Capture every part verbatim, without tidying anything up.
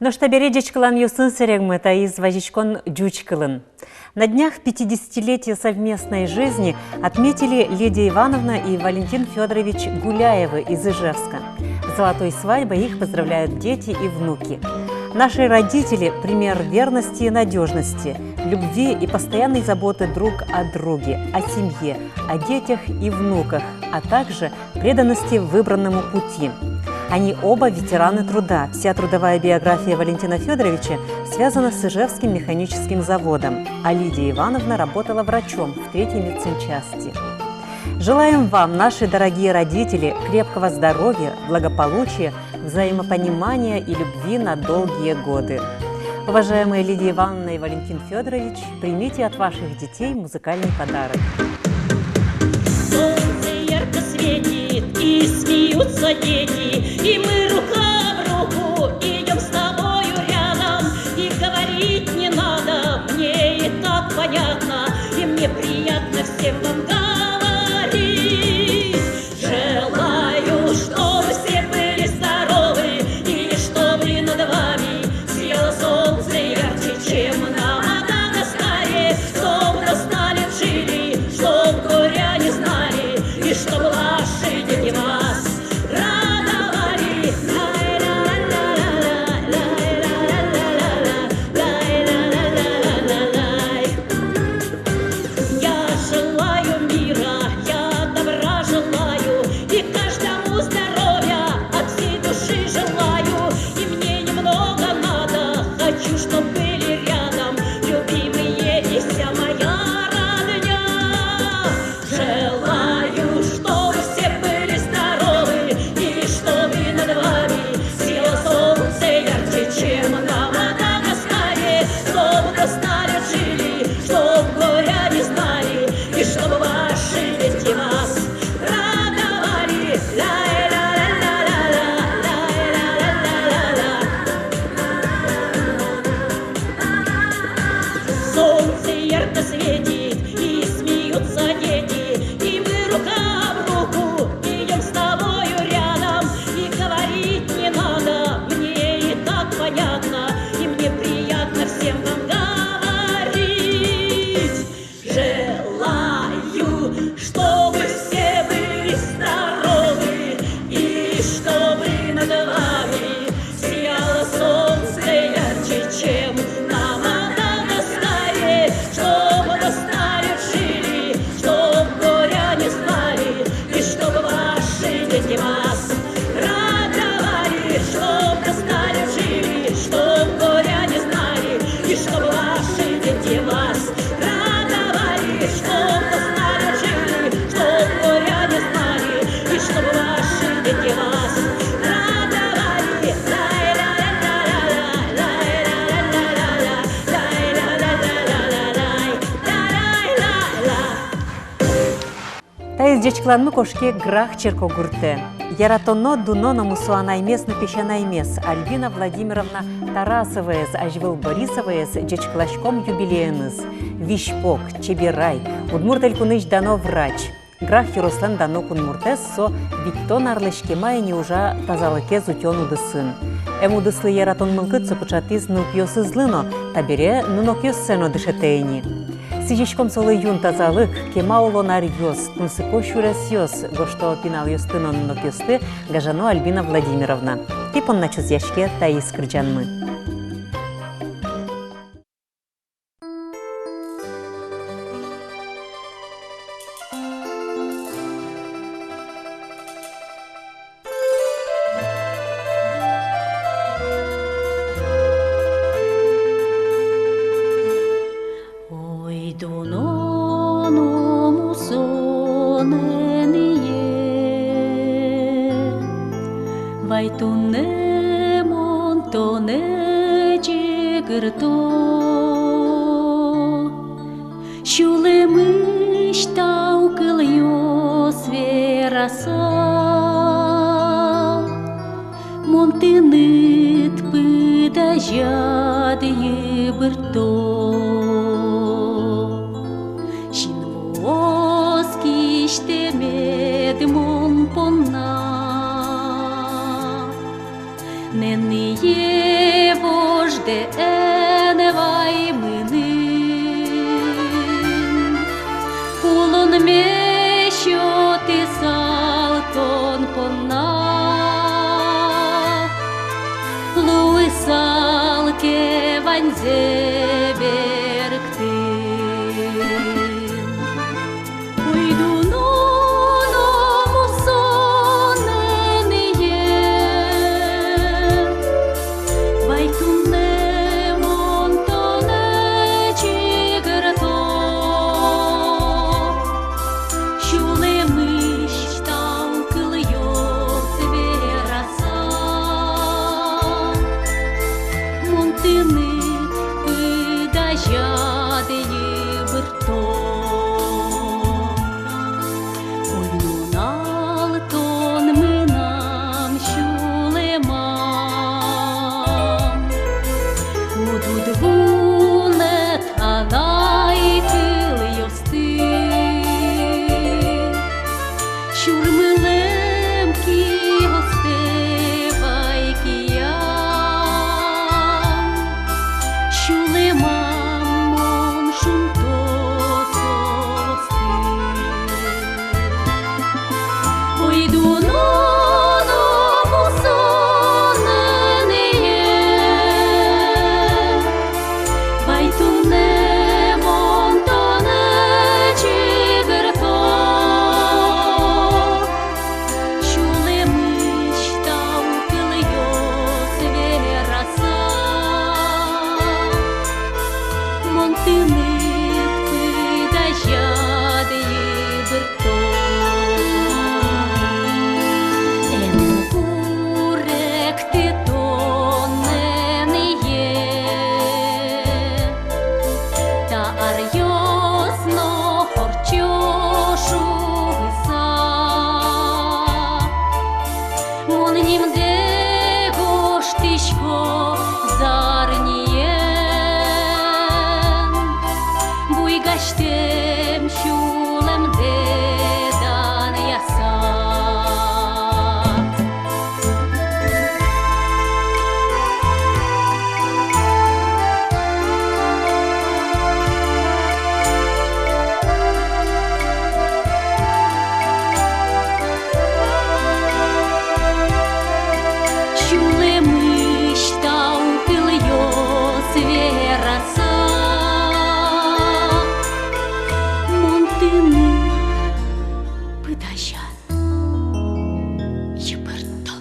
Нош табере ӟечкыланъёсын сэрегмы, таиз вазиськон ӟуч кылын. На днях пятидесятилетие совместной жизни отметили Лидия Ивановна и Валентин Фёдорович Гуляевы из Ижевска. С золотой свадьбой их поздравляют дети и внуки. Наши родители — пример верности и надёжности, любви и постоянной заботы друг о друге, о семье, о детях и внуках, а также преданности выбранному пути. Они оба ветераны труда. Вся трудовая биография Валентина Фёдоровича связана с Ижевским механическим заводом, а Лидия Ивановна работала врачом в третьей медсанчасти. Желаем вам, наши дорогие родители, крепкого здоровья, благополучия, взаимопонимания и любви на долгие годы. Уважаемые Лидия Ивановна и Валентин Фёдорович, примите от ваших детей музыкальный подарок. Солнце ярко светит, и смеются дети, и мы рука об руку идём с тобою рядом, и говорить не надо, мне и так понятно, и мне приятно всем вам говорить. Желаю, чтобы все были здоровы, и чтобы над вами сияло солнце ярче, чем на Мадагаскаре, чтоб до ста лет жили, чтоб горя не знали, и чтоб ваши дети вас радовали. Я желаю мира, я добра желаю, и каждому здоровья от всей души желаю. И мне немного надо, хочу, чтоб были рядом любимые и вся моя родня. Желаю, чтобы все были здоровы, и чтобы над вами сияло солнце ярче, чем на Мадагаскаре, чтоб до ста лет жили, чтоб горя не знали, и чтоб ваши дети вас радовали. Солнце ярко светит, и смеются дети, и мы рука об руку идём с тобою рядом, и говорить не надо, мне и так понятно, и мне приятно всем вам говорить. Желаю, чтобы все были здоровы, и чтобы над вами сияло солнце ярче, чем на Мадагаскаре, чтоб до ста лет жили, чтоб горя не знали, и чтоб ваши дети вас радовали, чтоб до ста лет жили, чтоб горя не знали, и чтоб ваши дети вас радовали, чтоб до ста лет жили, чтоб горя не знали, и чтоб ваши дети вас радовали. Таиз ӟечкыланмы кошке Грах черкогуртэ. Яратоно, дуно но мусо анаймес но песянаймес Альбина Владимировна Тарасоваез, азьвыл Борисоваез, ӟечкыласьком юбилееныз. Визьпог, чеберай, Удмурт Элькунысь дано врач, Грах ёрослэн дано кунмуртэз, со витьтон арлэсь кема ини ужа тазалыкез утён удысын. Эм удыслы яратон мылкыд со пыӵатӥз нылпиосызлы но, табере нунокъёссэ но дышетэ ини. Сӥзиськом солы юн тазалык, кема улон аръёс, тунсыко сюресъёс, гожто пиналъёсты но нунокъёсты гажано Альбина Владимировна. Тӥ понна чузъяське таиз кырӟанмы. Ой, дуно но мусо нэнӥе, вай туннэ мон тонэ ӟыгырто. Сюлэмысь тау кылъёс вераса, мон тыныд пыд азяд йыбыртто. Синвуос кисьтэмед мон понна, нэнӥе ву Тэ эн вай мыным, улонме сётысал тон понна, луысал ке ваньзэ берыктыны. Ойдо но, но мусонын ие, вай туннэ мон тонэ чигырто, сюлэмысь тау кылъёс вераса, мон тыныд пыд азяд йыбырто. Ой, нунал тон мынам сюлэмам, уд, уд вунэты анай кылъёсты. Сюрмылэм киостэ вай киям, сюлэмам мон шунто соосты. Ойдо но, но мусонын ие, вай туннэ мон тонэ чигырто, сюлэмысь тау кылъёс вераса, мон тыныд пыд азяд йыбырто. Эн куректы тонэн ие та аръёс но ортчо шуыса. Мон нимдэ гожтӥсько зарниен, буйгасьтэм сюлэмдэ данъяса. Сюлэмысь тау кылъёс вераса, мон тыныд пыд азяд йыбырто.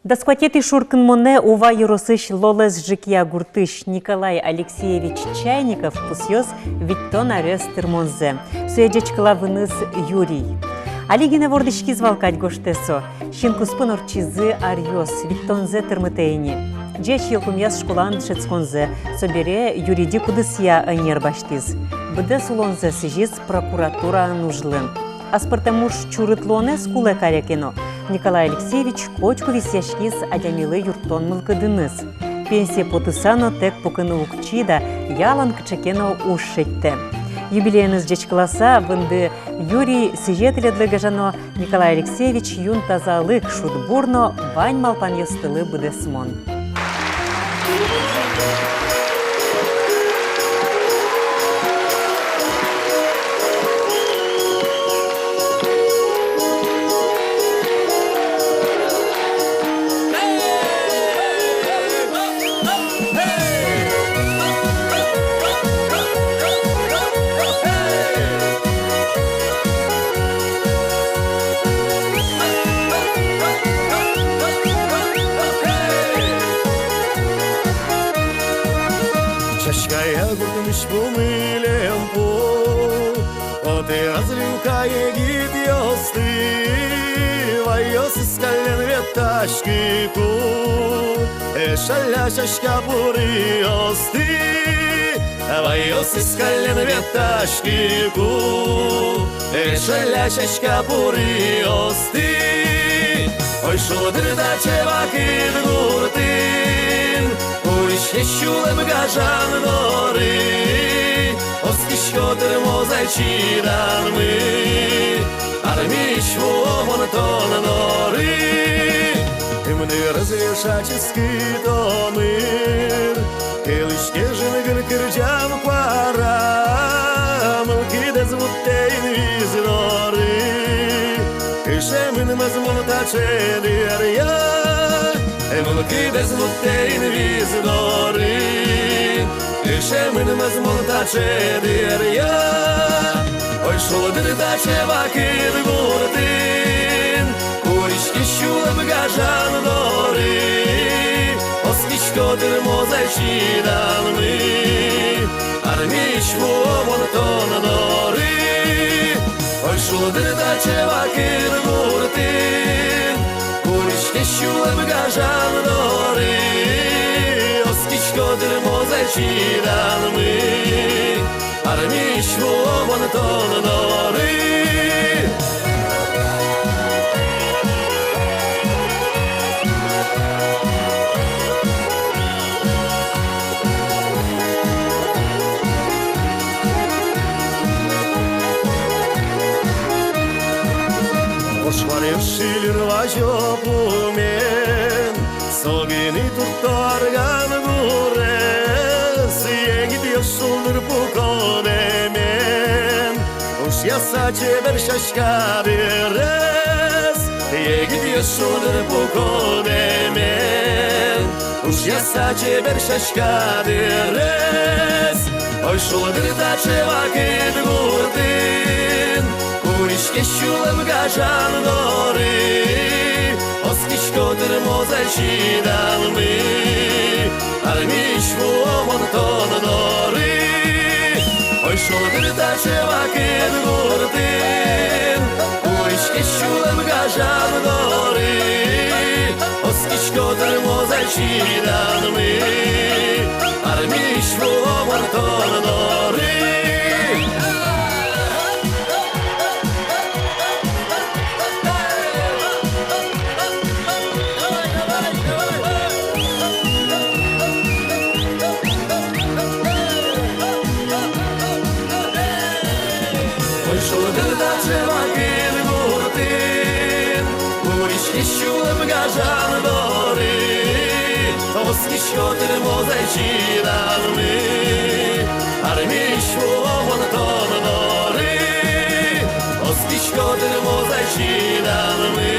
Дас куатетӥ шуркынмонэ Ува ёросысь Лолэзджыкъя гуртысь Николай Алексеевич Чайников пусъёз витьтон арес тырмонзэ. Сое ӟечкыла выныз Юрий. Али гинэ вордӥськиз вал кадь гожтэ со. Синкуспын ортчизы аръёс, витьтонзэ тырмытэ ини. Ӟеч йылпумъяз школаын дышетсконзэ, собере юридик удысъя ӧнер басьтӥз. Быдэс улонзэ сӥзиз прокуратураын ужлы. Аспӧртэм уж чурыт луонэз кулэ каре ке но, Николай Алексеевич котьку висъяськиз адямилы юрттон мылкыдыныз. Пенсие потыса но тэк пукыны уг чида, ялан кыӵе ке но уж шедьтэ. Юбилееныз ӟечкыласа, Вынды Юрий, сӥзьы тӥледлы гажано Николай Алексеевич юн тазалык, шудбур но вань малпанъёстылы быдэсмон. Чачкая гуртмысь пумылэмпу, отӥ азьлюка егитъёсты, вайёсыз каллен ветласькыку, Эшъяля сяська пуръёсты, вайёсыз каллен ветласькыку, Эшъяля сяська пуръёсты. Ой, шулдыр таӵе вакыт гуртын, пуриське сюлэм гажан доры, оскисько, тырмоз ай чиданмы. Армиысь вуо мон тон доры. Ымнырез вешачиськы томыр, кылысь кежын гын кырӟам куара. Мылкыдэз вуттэ инвис доры, кышемын мӧзмон таӵе дыръя. Мылкыдэз вуттэ инвис доры, кышемын мӧзмон таӵе дыръя. Ой, шулдыр таӵе вакыт гуртын, куриськись сюлэм гажан доры. Оскисько тырмоз-а чиданмы армиысь вуо мон тон доры. Ой, шулдыр таӵе вакыт гуртын, куриськись сюлэм гажан доры. Оскисько тырмоз-а чиданмы армиысь вуо мон тон доры. Вошвар ӧвсьылын вазё пумен, со гинэ туртто арган гурез. Егитъёс шулдыр пуко дэмен, ушъяса чебер сяська дырез. Егитъёс шулдыр пуко дэмен, ушъяса чебер сяська дырез. Ой, шулдыр таӵе вакыт гуртын, куриськись сюлэм гажан доры. Оскисько тырмоз-а чиданмы армиысь вуо мон тон доры. Ой, шулдыр таӵе вакыт гуртын, куриськись сюлэм гажан доры. Оскисько тырмоз-а чиданмы армиысь вуо мон тон доры. Ой, шулдыр таӵе вакыт гуртын, куриськись сюлэм гажан доры. Оскисько тырмоз-а чиданмы армиысь вуо мон тон доры. Оскисько тырмоз-а чиданмы